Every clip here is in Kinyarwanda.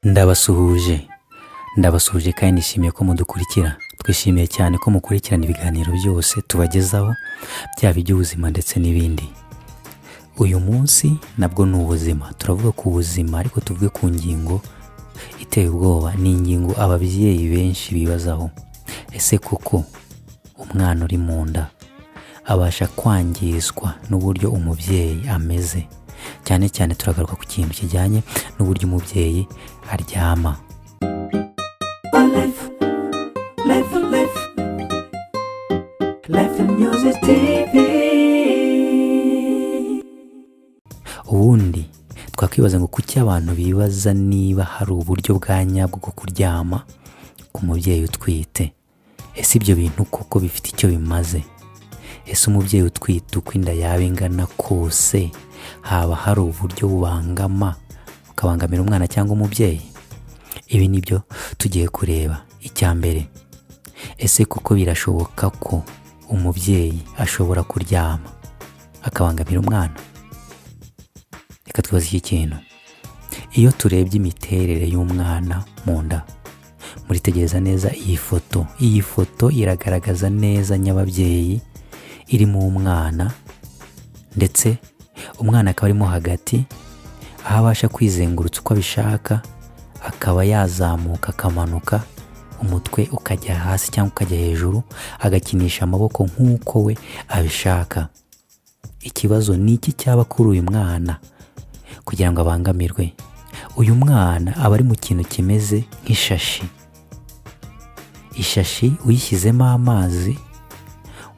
Ndabasuhuje, ndabasuhuje kandi nishimiye ko mudukurikira. Twishimiye cyane ko mukurikirana ibiganiro byose tubagezaho, byaba iby'ubuzima ndetse n'ibindi. Uyu munsi nabwo ni ubuzima, turavuga ku buzima ariko tuvuge ku ngingo iteye ubwoba. Ni ingingo ababyeyi benshi bibazaho: ese koko umwana uri mu nda abasha kwangizwa n'uburyo umubyeyi ameze? Cyane cyane turagaruka ku kintu kijyanye n'uburyo umubyeyi aryama. Life, life, life, Life Music TV. Ubundi twakwibaza ngo kuki abantu bibaza niba hari uburyo bwa nyabwo bwo kuryama ku mubyeyi utwite? Ese ibyo bintu koko bifite icyo bimaze? Ese umubyeyi utwite, uko inda yaba ingana kose, haba hari uburyo bubangama bukabangamira umwana cyangwa umubyeyi? Ibi ni byo tugiye kureba. Icya mbere, ese koko birashoboka ko umubyeyi ashobora kuryama akabangamira umwana? Reka twibaze iki kintu. Iyo turebye imiterere y'umwana mu nda, muritegereza neza iyi foto. Iyi foto iragaragaza neza nyababyeyi irimo umwana, ndetse umwana akaba arimo hagati, aho abasha kwizengurutsa uko abishaka, akaba yazamuka, akamanuka, umutwe ukajya hasi cyangwa ukajya hejuru, agakinisha amaboko nk'uko we abishaka. Ikibazo ni iki cyaba kuri uyu mwana kugira ngo abangamirwe? Uyu mwana aba ari mu kintu kimeze nk'ishashi. Ishashi uyishyizemo amazi,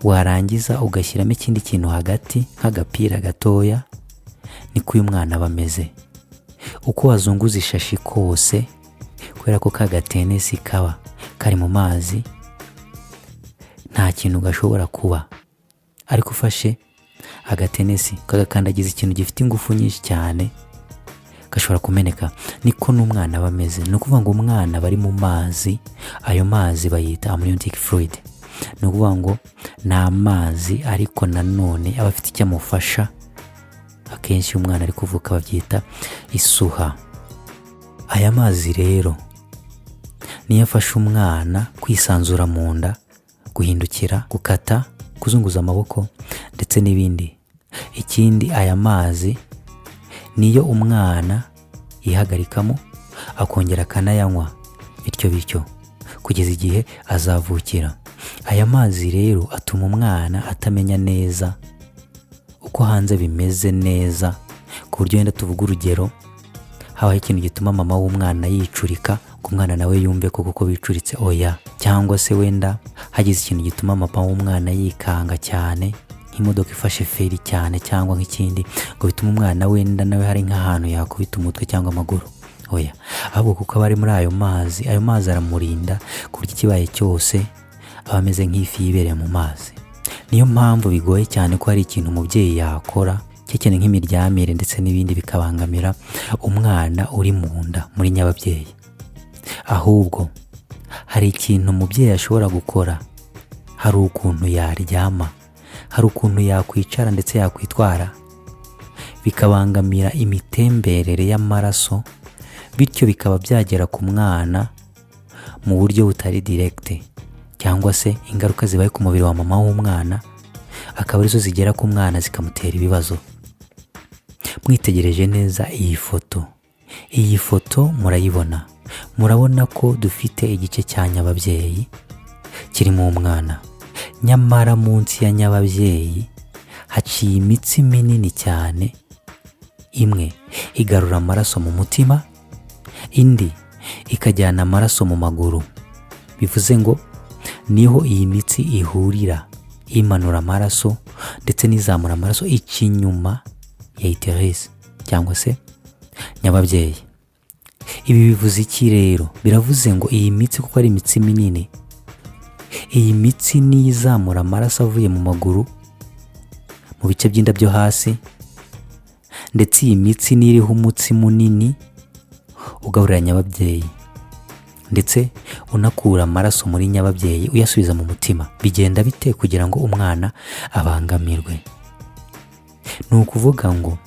warangiza ugashyiramo ikindi kintu hagati nk'agapira gatoya, niko uyu mwana aba ameze. Uko wazunguza ishashi kose, kubera ko ka gatenesi kaba kari mu mazi, nta kintu gashobora kuba. Ariko ufashe agatenesi ukagakandagiza ikintu gifite ingufu nyinshi cyane, gashobora kumeneka. Niko n'umwana aba ameze. Ni ukuvuga ngo umwana aba ari mu mazi. Ayo mazi bayita amniotic fluid. Ni ukuvuga ngo ni amazi, ariko nanone aba afite icyo amufasha. Akenshi iyo umwana ari kuvuka babyita isuha. Aya mazi rero niyo afasha umwana kwisanzura mu nda, guhindukira, gukata, kuzunguza amaboko ndetse n'ibindi. Ikindi, aya mazi niyo umwana yihagarikamo, akongera akanayanywa, bityo bityo kugeza igihe azavukira. Aya mazi rero atuma umwana atamenya neza uko hanze bimeze neza, ku buryo wenda tuvuga urugero habaho ikintu gituma mama w'umwana yicurika, ngo umwana nawe yumve ko kuko bicuritse. Oya. Cyangwa se wenda hagize ikintu gituma mama w'umwana yikanga cyane, nk'imodoka ifashe feri cyane, cyangwa nk'ikindi, ngo bitume umwana wenda nawe hari nk'ahantu yakubita umutwe cyangwa amaguru. Oya. Ahubwo kuko aba ari muri ayo mazi, ayo mazi aramurinda, ku buryo ikibaye cyose aba ameze nk'ifi yibereye mu mazi. Niyo mpamvu bigoye cyane ko hari ikintu umubyeyi yakora cyane, nk'imiryamire ndetse n'ibindi, bikabangamira umwana uri mu nda muri nyababyeyi. Ahubwo hari ikintu umubyeyi ashobora gukora: hari ukuntu yaryama, hari ukuntu yakwicara ndetse yakwitwara, bikabangamira imitemberere y'amaraso, bityo bikaba byagera ku mwana mu buryo butari direct, cyangwa se ingaruka zibaye ku mubiri wa mama w'umwana akaba arizo zigera ku mwana zikamutera ibibazo. Mwitegereje neza iyi foto, iyi foto murayibona, murabona ko dufite igice cya nyababyeyi kirimo umwana. Nyamara munsi ya nyababyeyi haciye imitsi minini cyane. Imwe igarura amaraso mu mutima, indi ikajyana amaraso mu maguru. Bivuze ngo niho iyi mitsi ihurira, imanura amaraso ndetse n'izamura amaraso, ica inyuma ya uterus cyangwa se nyababyeyi. Ibi bivuze iki rero? Biravuze ngo iyi mitsi, kuko ari imitsi minini, iyi mitsi niyo izamura amaraso avuye mu maguru, mu bice by'inda byo hasi, ndetse iyi mitsi niyo iriho umutsi munini ugaburira nyababyeyi, ndetse unakura amaraso muri nyababyeyi uyasubiza mu mutima. Bigenda bite kugira ngo umwana abangamirwe? Ni ukuvuga ngo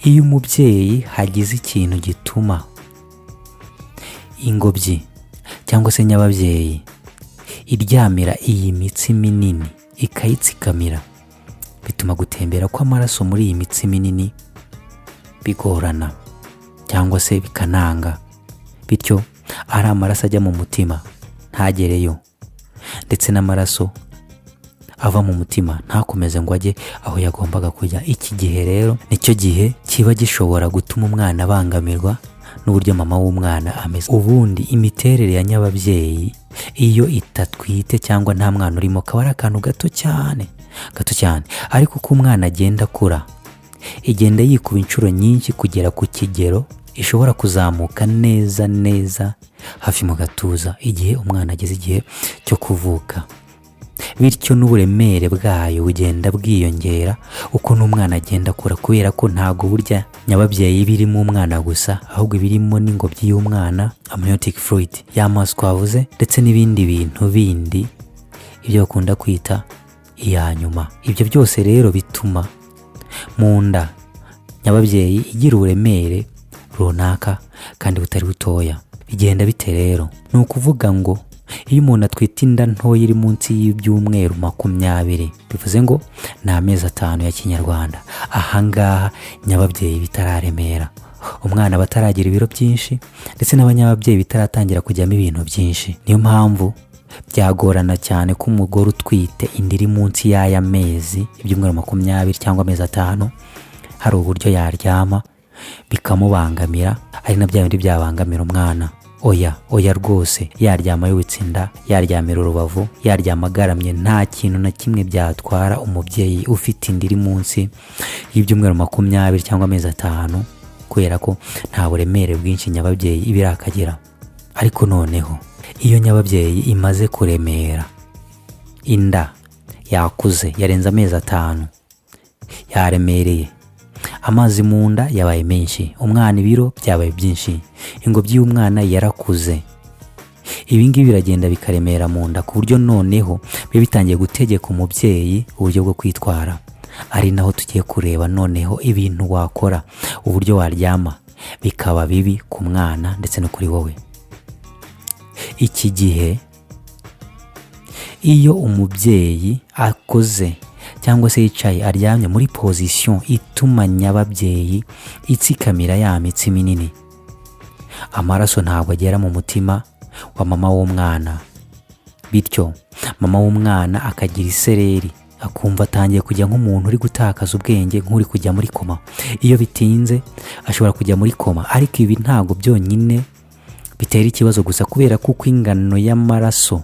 iyo umubyeyi hagize ikintu gituma Ingobyi cyangwa se nyababyeyi iryamira iyi mitsi minini ikayitsikamira, bituma gutembera kw'amaraso muri iyi mitsi minini bigorana cyangwa se bikananga, bityo ari amaraso ajya mu mutima ntagereyo, ndetse n'amaraso ava mu mutima ntakomeze ngo ajye aho yagombaga kujya. Iki gihe rero nicyo gihe kiba gishobora gutuma umwana abangamirwa n'uburyo mama w'umwana ameze. Ubundi imiterere ya nyababyeyi iyo itatwite cyangwa nta mwana urimo kaba ari akantu gato cyane, gato cyane, ariko uko umwana agenda akura igenda yikuba inshuro nyinshi kugera ku kigero ishobora kuzamuka neza neza hafi mu gatuza igihe umwana ageze igihe cyo kuvuka. Bityo n'uburemere bwayo bugenda bwiyongera uko n'umwana agenda akura, kubera ko ntabwo burya nyababyeyi iba irimo umwana gusa, ahubwo iba irimo n'ingobyi y'umwana, amniotic fluid, y'amazi twavuze, ndetse n'ibindi bintu bindi, ibyo bakunda kwita iya nyuma. Ibyo byose rero bituma mu nda nyababyeyi igira uburemere runaka kandi butari butoya. Bigenda bite rero? Ni ukuvuga ngo iyo umuntu atwite inda ntoya iri munsi y'ibyumweru 20, bivuze ngo ni amezi 5 ya kinyarwanda, ahangaha nyababyeyi bitararemera, umwana aba ataragira ibiro byinshi, ndetse n'abanyababyeyi bitaratangira kujyamo ibintu byinshi. Niyo mpamvu byagorana cyane ko umugore utwite inda iri munsi y'aya mezi, ibyumweru 20 cyangwa amezi 5, hari uburyo yaryama bikamubangamira, ari na bya bindi byabangamira umwana. Oya, oya rwose, yaryama yubitse inda, yaryamira urubavu, yaryama agaramye, nta kintu na kimwe byatwara umubyeyi ufite inda iri munsi y'ibyumweru 20 cyangwa amezi 5, kubera ko nta buremere bwinshi nyababyeyi iba irakagira. Ariko noneho iyo nyababyeyi imaze kuremera, inda yakuze, yarenze amezi 5, yaremereye, amazi mu nda yabaye menshi, umwana ibiro byabaye byinshi, ingobyi y'umwana yarakuze, ibi ngibi biragenda bikaremera mu nda ku buryo noneho biba bitangiye gutegeka umubyeyi uburyo bwo kwitwara, ari naho tugiye kureba noneho ibintu wakora, uburyo waryama bikaba bibi ku mwana ndetse no kuri wowe. Iki gihe iyo umubyeyi akoze cyangwa se yicaye aryamye muri position ituma nyababyeyi itsikamira ya mitsi minini, amaraso ntabwo agera mu mutima wa mama w'umwana, bityo mama w'umwana akagira isereri, akumva atangiye kujya nk'umuntu uri gutakaza ubwenge, nk'uri kujya muri koma. Iyo bitinze ashobora kujya muri koma. Ariko ibi ntabwo byonyine bitera ikibazo gusa, kubera ko uko ingano y'amaraso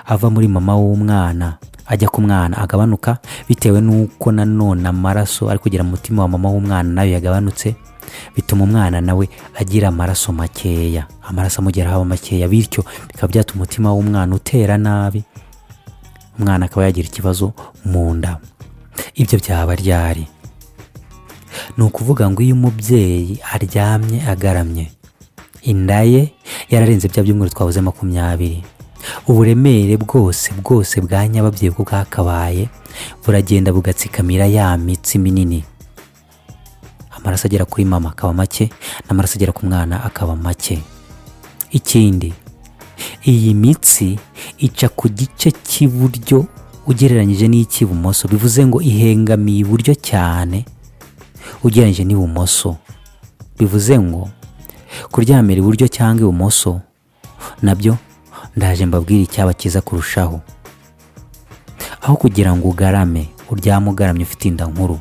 ava muri mama w'umwana ajya ku mwana agabanuka, bitewe n'uko nanone amaraso ari kugera mu mutima wa mama w'umwana nayo yagabanutse, bituma umwana nawe agira amaraso makeya, amaraso amugeraho aba makeya, bityo bikaba byatuma umutima w'umwana utera nabi, umwana akaba yagira ikibazo mu nda. Ibyo byaba ryari? Ni ukuvuga ngo iyo umubyeyi aryamye agaramye, inda ye yararenze bya byumweru twabuze 20, uburemere bwose bwose bwa nyababyeyi bwo bwakabaye buragenda bugatsikamira ya mitsi minini, amaraso agera kuri mama akaba make n'amaraso agera ku mwana akaba make. Ikindi, iyi mitsi ica ku gice cy'iburyo ugereranyije n'icy'ibumoso, bivuze ngo ihengamiye iburyo cyane ugereranyije n'ibumoso, bivuze ngo kuryamira iburyo cyangwa ibumoso nabyo ndaje mbabwire icyaba cyiza kurushaho. Aho kugira ngo ugarame, uryame ugaramye ufite inda nkuru,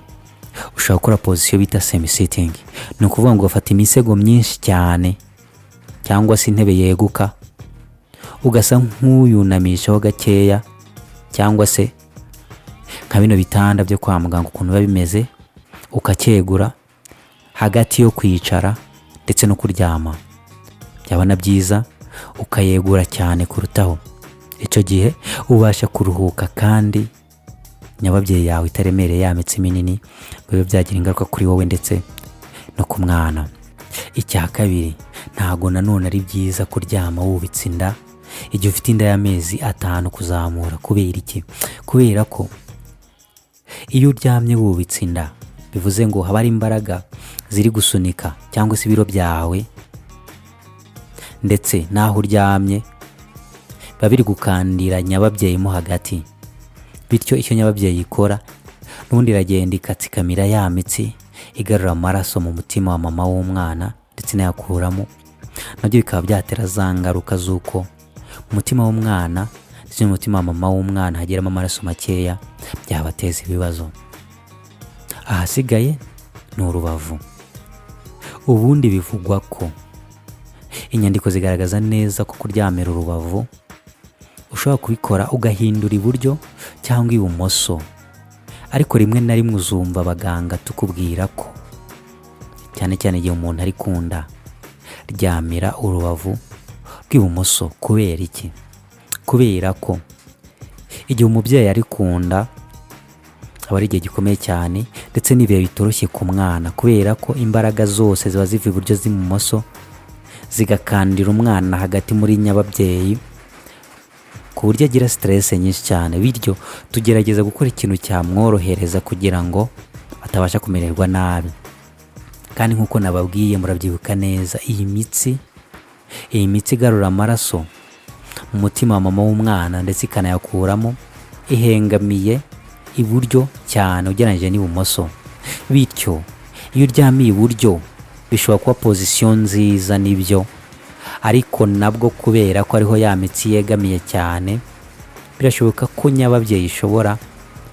ushobora gukora position bita semi sitting. Ni ukuvuga ngo ugafata imisego myinshi cyane cyangwa se intebe yeguka, ugasa nk'uyunamishaho gakeya, cyangwa se nka bino bitanda byo kwa muganga ukuntu biba bimeze, ukacyegura hagati yo kwicara ndetse no kuryama. Byaba na byiza ukayegura cyane kurutaho. Icyo gihe ubasha kuruhuka kandi nyababyeyi yawe itaremereye ya mitsi minini ngo bibe byagira ingaruka kuri wowe ndetse no ku mwana. Icya kabiri, ntago nanone ari byiza kuryama wubitse inda igihe ufite inda y'amezi 5 kuzamura. Kubera iki? Kubera ko iyo uryamye wubitse inda, bivuze ngo haba hari imbaraga ziri gusunika cyangwa se ibiro byawe Ndetse n'aho uryamye biba biri gukandira nyababyeyi mo hagati. Bityo icyo nyababyeyi ikora n'ubundi, iragenda ikatsikamira ya mitsi igarura amaraso mu mutima wa mama w'umwana ndetse inayakuramo. Nabyo bikaba byatera za ngaruka z'uko mu mutima w'umwana ndetse n'umutima wa mama w'umwana hageramo amaraso makeya, byabateza ibibazo. Ahasigaye ni urubavu. Ubundi bivugwa ko inyandiko zigaragaza neza ko kuryamira urubavu ushobora kubikora ugahindura iburyo cyangwa ibumoso, ariko rimwe na rimwe uzumva abaganga tukubwira ko cyane cyane igihe umuntu ari kunda, ryamira urubavu rw'ibumoso. Kubera iki? Kubera ko igihe umubyeyi ari ku nda aba ari igihe gikomeye cyane, ndetse n'ibihe bitoroshye ku mwana, kubera ko imbaraga zose ziba ziva iburyo z'ibumoso, zigakandira umwana hagati muri nyababyeyi, ku buryo agira stress nyinshi cyane. Bityo tugerageza gukora ikintu cyamworohereza kugira ngo atabasha kumererwa nabi. Kandi nk'uko nababwiye, murabyibuka neza, iyi mitsi igarura amaraso mu mutima wa mama w'umwana ndetse ikanayakuramo, ihengamiye iburyo cyane ugereranyije n'ibumoso. Bityo iyo uryamiye iburyo bishobora kuba position nziza, nibyo, ariko nabwo kubera ko ariho ya mitsi yegamiye cyane, birashoboka ko nyababyeyi ishobora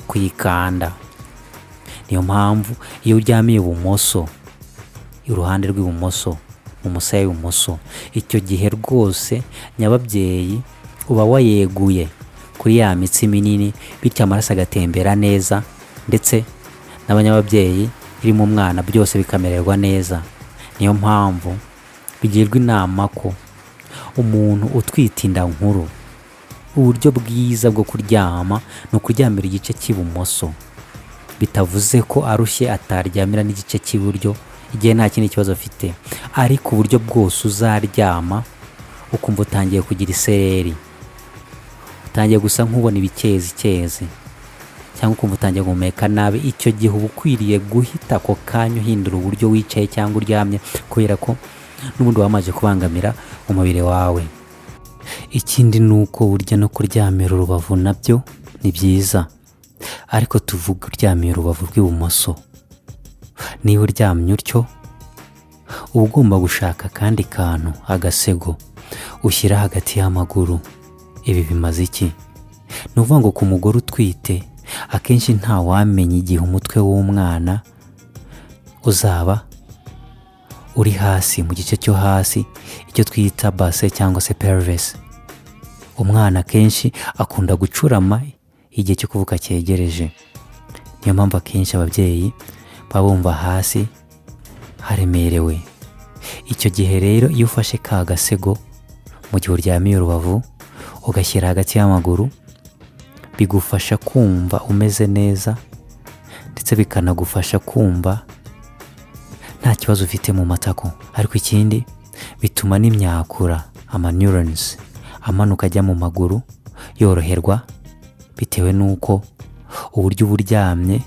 kuyikanda. Niyo mpamvu iyo uryamiye ibumoso, iruhande rw'ibumoso, mu musaya w'ibumoso, icyo gihe rwose nyababyeyi uba wayeguye kuri ya mitsi minini, bityo amaraso agatembera neza, ndetse n'abanyababyeyi irimo umwana byose bikamererwa neza. Niyo mpamvu bigirwa inama ko umuntu utwite inda nkuru, uburyo bwiza bwo kuryama ni ukuryamira igice cy'ibumoso. Bitavuze ko arushye ataryamira n'igice cy'iburyo igihe nta kindi kibazo afite, ariko uburyo bwose uzaryama ukumva utangiye kugira isereri, utangiye gusa nk'ubona ibikezikezi, cyangwa ukumva utangiye guhumeka nabi, icyo gihe uba ukwiriye guhita ako kanya uhindura uburyo wicaye cyangwa uryamye, kubera ko n'ubundi wamaze kubangamira umubiri wawe. Ikindi ni uko burya no kuryamira urubavu nabyo ni byiza, ariko tuvuga uryamiye urubavu rw'ibumoso. Niba uryamye utyo, uba ugomba gushaka akandi kantu, agasego ushyira hagati y'amaguru. Ibi bimaze iki? Ni ukuvuga ngo ku mugore utwite, akenshi ntawamenya igihe umutwe w'umwana uzaba uri hasi mu gice cyo hasi, icyo twita bassin cyangwa se pelvis. Umwana akenshi akunda gucurama igihe cyo kuvuka cyegereje. Niyo mpamvu akenshi ababyeyi baba bumva hasi haremerewe. Icyo gihe rero, iyo ufashe ka gasego mu gihe uryamiye urubavu, ugashyira hagati y'amaguru, bigufasha kumva umeze neza, ndetse bikanagufasha kumva nta kibazo ufite mu matako. Ariko ikindi, bituma n'imyakura, ama neurons amanuka ajya mu maguru yoroherwa, bitewe n'uko uburyo uba uryamye,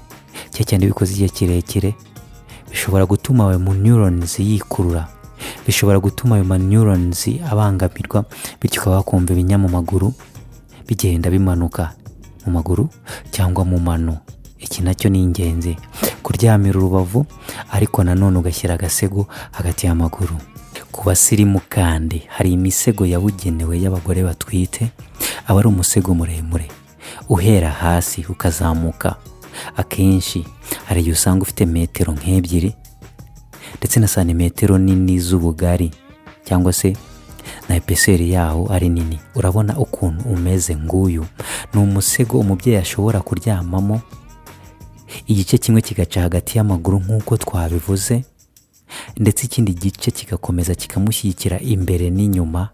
cyane cyane bikoze igihe kirekire, bishobora gutuma ayo mu neurons yikurura, bishobora gutuma ayo ma neurons abangamirwa, bityo ukaba wakumva ibinya mu maguru bigenda bimanuka mu maguru cyangwa mu mano. Iki nacyo ni ingenzi, kuryamira urubavu ariko nanone ugashyira agasego hagati y'amaguru. Ku basirimu kandi, hari imisego yabugenewe y'abagore batwite. Aba ari umusego muremure uhera hasi ukazamuka. Akenshi hari igihe usanga ufite metero nk'ebyiri ndetse na santimetero nini z'ubugari, cyangwa se na épaisseur yawo ari nini. Urabona ukuntu umeze. Nguyu ni umusego umubyeyi ashobora kuryamamo, igice kimwe kigaca hagati y'amaguru nk'uko twabivuze, ndetse ikindi gice kigakomeza kikamushyigikira imbere n'inyuma,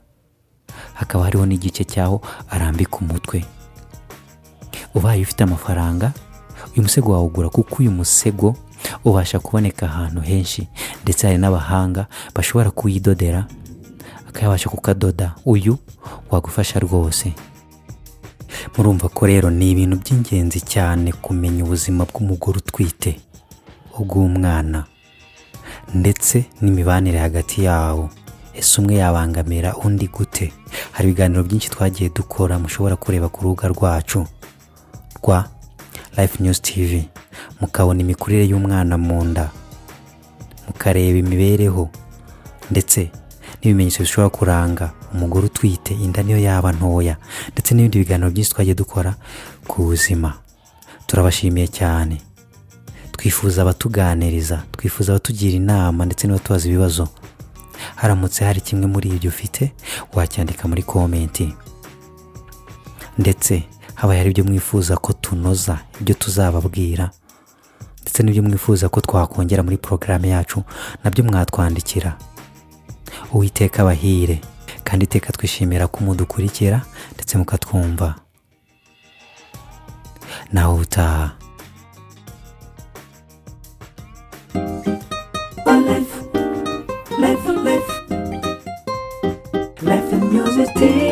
hakaba hariho n'igice cy'aho arambika umutwe. Ubaye ufite amafaranga, uyu musego wawugura, kuko uyu musego ubasha kuboneka ahantu henshi, ndetse hari n'abahanga bashobora kuwidodera, akayabasha kukadoda. Uyu wagufasha rwose. Murumva ko rero ni ibintu by'ingenzi cyane kumenya ubuzima bw'umugore utwite, ubw'umwana, ndetse n'imibanire hagati yabo. Ese umwana Ese umwe yabangamira undi gute? Hari ibiganiro byinshi twagiye dukora mushobora kureba ku rubuga rwacu rwa Life News TV, mukabona imikurire y'umwana mu nda, mukareba imibereho ndetse n'ibimenyetso bishobora kuranga umugore utwite inda niyo yaba ntoya, ndetse n'ibindi biganiro byinshi twagiye dukora ku buzima. Turabashimiye cyane. Twifuza abatuganiriza, twifuza abatugira inama ndetse n'abatubaza ibibazo. Haramutse hari kimwe muri ibyo ufite, wacyandika muri comment. Ndetse habaye hari ibyo mwifuza ko tunoza, ibyo tuzababwira, ndetse n'ibyo mwifuza ko twakongera muri porogaramu yacu, nabyo mwatwandikira. Uwiteka abahire, kandi iteka twishimira ko mudukurikira ndetse mukatwumva. Nawe utaha. Life, life, life, life and music TV.